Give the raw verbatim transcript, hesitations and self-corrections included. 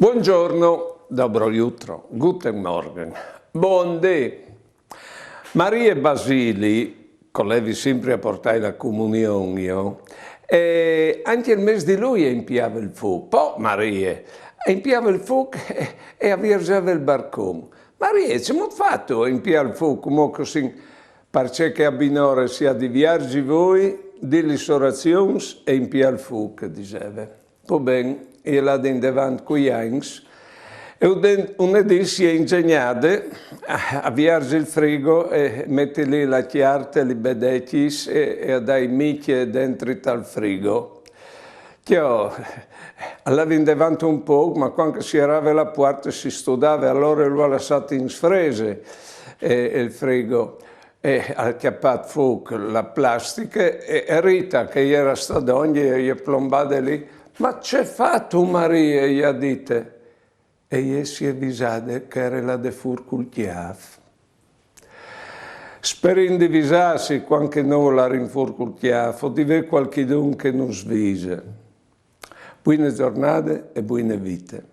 Buongiorno, dobro jutro, guten Morgen, bundì. Marie Basili, che lu levi simpri a portà la cumunion, jo, e ancje il mês di lui e impiave il fûc. Po Marie e impiave il fûc e, e a vierzeve il barcon. Marie, cemût fâstu a impiâ il fûc, mo che o sin, parcè che a binore si à di vierzi, voi, dî lis orazions e impiâ il fûc, e diseve. Po ben, e je lade indevant cui agns, e une dì si è inzegnade a, a vierzi il frigo e meti li la cjarte, lis bedecjis e, e a dâi micje dentri tal frigo. Cjo, al levi indevant un pôc, ma cuant che si sierave la puarte si studave, alore lu à lassât in sfrese, e, il frigo, e al à cjapât fûc la plastiche, e, e Rita, che e jere stade dongje, e je plombade li. Ma ce fâstu, Marie? E à dite. E jê si è visade che e jere lade fûr cul cjâf. Sperìn di visâsi cuant che nô o larìn fûr cul cjâf, o di vê cualchidun che nus vise. Buine zornade e buine vite.